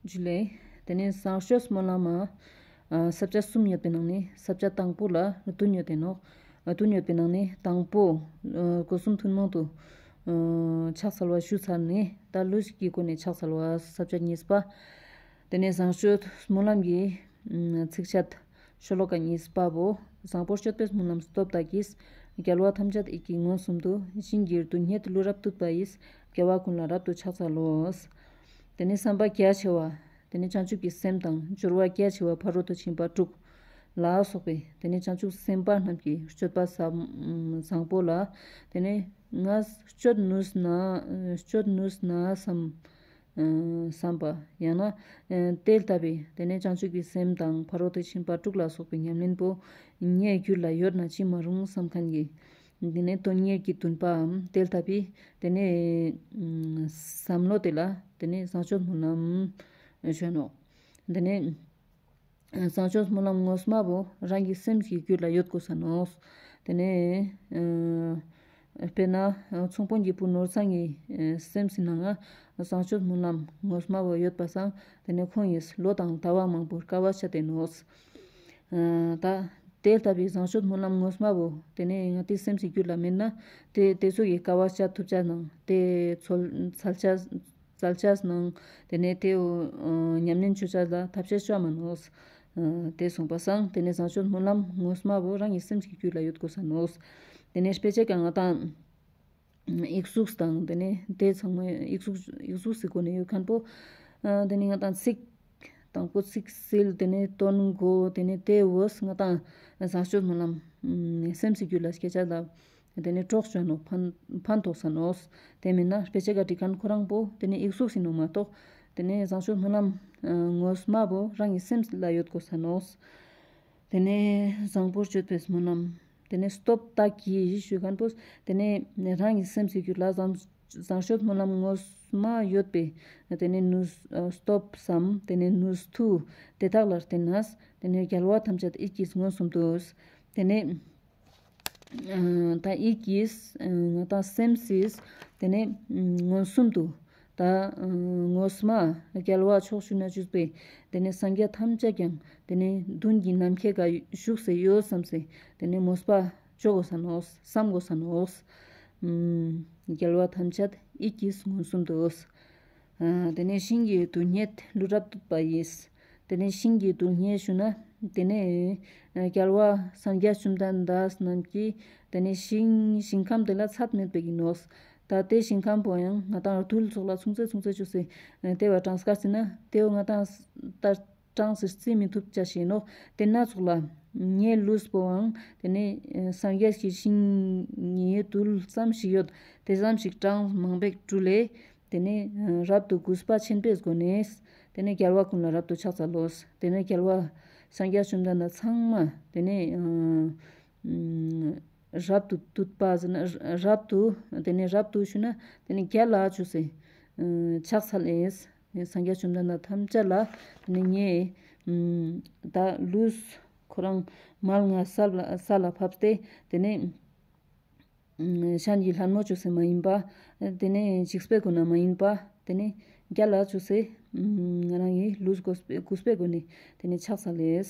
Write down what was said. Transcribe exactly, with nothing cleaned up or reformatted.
ཇུ་ལེ། དེ་ནས་བཟང་སྤྱོད་སྨོན་ལམ་མ་ས་བཅད་གསུམ་ཡོད་པའི་ནང་ནས་ས་བཅད་དང་པོ་ལ་བདུན་ཡོད་དེ་ནོག། བདུན་ཡོད་པའི་ནང་ནས་དང་པོ་སྒོ་གསུམ་ཐུན་མོང་དུ་ཕྱག་འཚལ་བ་ཞུ་ཚར་ནས་ད་ལུས་ཀྱི་སྒོ་ནས་ཕྱག་འཚལ་བ་ས་བཅད་གཉིས་པ། དེ་ནས་བཟང་སྤྱོད་སྨོན་ལམ་གྱི་ཚིགས་བཅད་ཤོ་ལོ་ཀ་གཉིས་པ་བོ། བཟང་པོར་སྤྱོད་པའི་སྨོན་ལམ་སྟོབས་དག་གིས། རྒྱལ་བ་ཐམས་ཅད་ཡིད་ཀྱིས་མངོན་སུམ་དུ། ཞིང་གི་རྡུལ་སྙེད་ཀླུ་རབ་བཏུད་པ་ཡིས། རྒྱལ་བ་ཀུན་ལ་རབ་ཏུ་ཕྱག་འཚལ་ལོ། དེ་ནས་བསམ་པ་རྒྱ་ཆེ་བ། དེ་ནས་བྱང་ཆུབ་ཀྱི་སེམས་དང་སྦྱོར་བ་རྒྱ་ཆེ་བ་ཕ་རོལ་ཏུ་ཕྱིན་པ་དྲུག་ལ་སོགས་པའི་དེ་ནས་བྱང་ཆུབ་སེམས་དཔའ་རྣམས་ཀྱི་སྤྱོད་པ་བཟང་པོ་ལ། དེ་ནས་ང་སྤྱོད་ནུས་ན་སྤྱོད་ནུས་ན་བསམ་བསམ་པ་ཡང་ན་དེ་ལྟ་བུའི་དེ་ནས་བྱང་ཆུབ་ཀྱི་སེམས་དང་ཕ་རོལ་ཏུ་ཕྱིན་པ་དྲུག་ལ་སོགས་པའི་ཉམས་ལེན་པོ་ངའི་རྒྱུད་ལ་ཡོད་ན་ཅི་མ་རུང་བསམ་མཁན་གྱི། དེ་ནས་དོན་གཉེར་གྱི་འདུན་པའམ་དེ་ལྟ་བུའི་དེ་ནས་བསམ་བློ་དེ་ལ་དེ་ནས་བཟང་སྤྱོད་སྨོན་ལམ་ཞུ་ནོག། དེ་ནས་བཟང་སྤྱོད་སྨོན་ལམ་ངོ་མ་བོ་རང་གི་སེམས་ཀྱི་རྒྱུད་ལ་ཡོད་དགོས་ས་ནོག། དེ་ནས་དཔེར་ན་ཚོང་དཔོན་གྱི་བུ་ནོར་བཟང་གི་སེམས་སི་ནང་ང་བཟང་སྤྱོད་སྨོན་ལམ་ངོ་མ་བོ་ཡོད་པ་སང་དེ་ནས་ཁོང་ཡིས་ལོ་དང་ཟླ་བ་མང་པོར་དཀའ་བ་སྤྱད་དེ་ནོག། ད་དེ་ལྟ་བུའི་བཟང་སྤྱོད་སྨོན་ལམ་ངོ་མ་བོ་དེ་ནས་ང་ཏི་སེམས་སི་རྒྱུད་ལ་མེད་ན་དེ་དེ་ཚོ་གི་དཀའ་བ་སྤྱད་ཐུབ་ཅེས་ནང་དེ་ཚོལ་ཚལ་ཅེས་ཚལ་ཅེས་ནང་དེ་ནས་དེ་ཉམས་ལེན་ཅོ་ཅེས་ལ་ཐབས་ཤེས་ཅོ་མ་ནོག། དེ་སོང་པ་སང་དེ་ནས་བཟང་སྤྱོད་སྨོན་ལམ་ངོ་མ་བོ་རང་གི་སེམས་སི་རྒྱུད་ལ་ཡོད་དགོས་ས་ནོག། དེ་ནས་དཔེ་ཆ་ག་ང་ཏང་ཡིག་གཟུགས་དང་དེ་ནས་དེ་ཚང་མ་ཡིག་གཟུགས་ཡིག་གཟུགས་སི་སྒོ་ནས་ཡོད་མཁན་པོ། དེ་ནས་ང་ཏང་ཚིག་དང་པོ་ཚིག་སིལ་དེ་ནས་དོན་གོ་དེ་ནས་དེ་བོས་ང་ཏང་བཟང་སྤྱོད་སྨོན་ལམ་སེམས་སི་རྒྱུད་ལ་སྐྱེ་ཅེས་ལ་དེ་ནས་གྲོགས་ཅོ་ནོག་ཕན་ཕན་ཐོགས་ས་ནོག། དེ་མིན་ན་དཔེ་ཆ་ག་འབྲི་མཁན་ཁོ་རང་པོ་དེ་ནས་ཡིག་གཟུགས་སི་ནང་མ་གཏོགས་དེ་ནས་བཟང་སྤྱོད་སྨོན་ལམ་ངོ་མ་བོ་རང་གི་སེམས་ལ་ཡོད་དགོས་ས་ནོག། དེ་ནས་བཟང་པོར་སྤྱོད་པའི་སྨོན་ལམ། དེ་ནས་སྟོབས་དག་གིས་ཞུ་མཁན་པོ། དེ་ནས་རང་གི་སེམས་སི་རྒྱུད་ལ་བཟང་བཟང་སྤྱོད་སྨོན་ལམ་ངོ་མ་ཡོད་པའི་དེ་ནས་ནུས་སྟོབས་སམ་དེ་ནས་ནུས་མཐུ་དེ་དག་ལ་བརྟེན་ནས་དེ་ནས་རྒྱལ་བ་ཐམས་ཅད་ཡིད་ཀྱིས་མངོན་སུམ་དུ། དེ་ནས་ད་ཡིད་ཀྱིས་ང་ཏང་སེམས་སི་དེ་ནས་མངོན་སུམ་དུ། ད་ངོ་མ་རྒྱལ་བ་ཕྱོགས་བཅུ་ན་བཞུགས་པའི་དེ་ནས་སངས་རྒྱས་ཐམས་ཅད་ཀྱང་དེ་ནས་མདུན་གྱི་ནམ་མཁའི་ཀ་བཞུགས་སེ་ཡོད་བསམ་སེ་དེ་ནས་མོས་པ་ཅོ་དགོས་ས་ནོག་བསམ་དགོས་ས་ནོག། རྒྱལ་བ་ཐམས་ཅད་ཡིད་ཀྱིས་མངོན་སུམ་དུ། དེ་ནས་ཞིང་གི་རྡུལ་སྙེད་ཀླུ་རབ་བཏུད་པ་ཡིས། དེ་ནས་ཞིང་གི་རྡུལ་སྙེད་ཞུ་ན་དེ་ནས་རྒྱལ་བ་སངས་རྒྱས་བཅོམ་ལྡན་འདས་རྣམས་ཀྱིས་དེ་ནས་ཞིང་ཞིང་ཁམས་དེ་ལ་ཚད་མེད་པའི་ནོག། ད་དེ་ཞིང་ཁམས་པོ་ཡང་ང་ཏང་རྡུལ་ཚོགས་ལ་ཆུང་ཙེ་ཆུང་ཙེ་ཅོས་སེ་དེ་བ་གྲངས་ཀ་ཟེར་ན་དེ་བོ་ང་ཏང་ད་གྲངས་སུ་རྩིས་མི་ཐུབ་ཅེས་ཤིག་ནོག། དེ་ན་ཚོགས་ལ་ངའི་ལུས་པོའང་དེ་ནས་སངས་རྒྱས་ཀྱི་ཞིང་ངའི་རྡུལ་ཙམ་ཞིག་ཡོད། དེ་ཙམ་ཞིག་གྲངས་མང་པོ་སྤྲུལ་ལེ། དེ་ནས་རབ་ཏུ་གུས་པ་ཆེན་པོའི་སྒོ་ནས་དེ་ནས་རྒྱལ་བ་ཀུན་ལ་རབ་ཏུ་ཕྱག་འཚལ་ལོ། དེ་ནས་རྒྱལ་བ་སངས་རྒྱས་བཅོམ་ལྡན་འདས་ཚང་མ་དེ་ནས་རབ་ཏུ་བཏུད་པ་ཟེར་ན་རབ་ཏུ་དེ་ནས་རབ་ཏུ་ཞུ་ན་དེ་ནས་རྒྱལ་ལ་ཅོས་སེ་ཕྱག་འཚལ་ལེ། སངས་རྒྱས་བཅོམ་ལྡན་འདས་ཐམས་ཅད་ལ་དེ་ནས་ངས་ད་ལུས་ཁོ་རང་མལ་ང་ས་ལ་ས་ལ་ཕབ་སྟེ་དེ་ནས་གཞན་གྱི་ལད་མོ་ཅོས་སེ་མ་ཡིན་པ། དེ་ནས་འཇིགས་པའི་སྒོ་ན་མ་ཡིན་པ། དེ་ནས་རྒྱལ་ལ་ཅོས་སེ་ང་རང་གི་ལུས་གུས་པའི་སྒོ་ནས་དེ་ནས་ཕྱག་འཚལ་ལེ།